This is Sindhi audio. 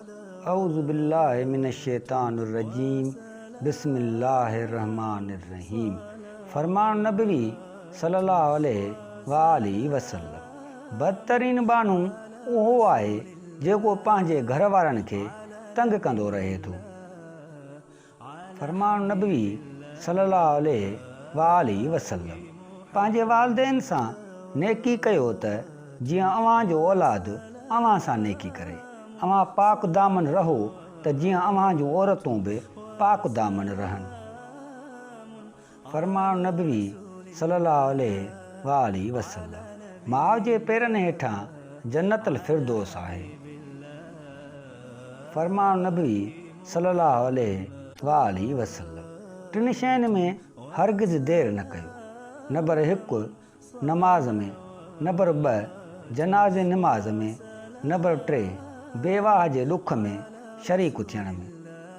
اعوذ بالله من الشيطان الرجيم بسم الله الرحمٰن الرحيم فرمان نبوي صلي الله عليه واٰله وسلم بدترين ٻانهو اهو آهي جيڪو پنهنجي گهر وارن کي تنگ ڪندو رهي ٿو. فرمان نبوي صلي الله عليه واٰله وسلم پنهنجي والدين سان نيڪي ڪيو ته جيئن اوهان جو اولاد اوهان سان نيڪي ڪري. اوهان پاڪ دامن رهو ته جيئن اوهان جون عورتون به پاڪ دامن رهن. فرمان نبوي صلي الله عليه واٰله وسلم ماء جي پيرن هيٺان جنت الفردوس آهي. فرمان نبوي صلي الله عليه واٰله وسلم ٽن شين ۾ هرگز دير نه ڪيو، نبر هڪ، نماز ۾، نبر ٻه، جنازي نماز ۾، نبر ٽي، بيواهه جي ڏک ۾ شريڪ ٿيڻ ۾.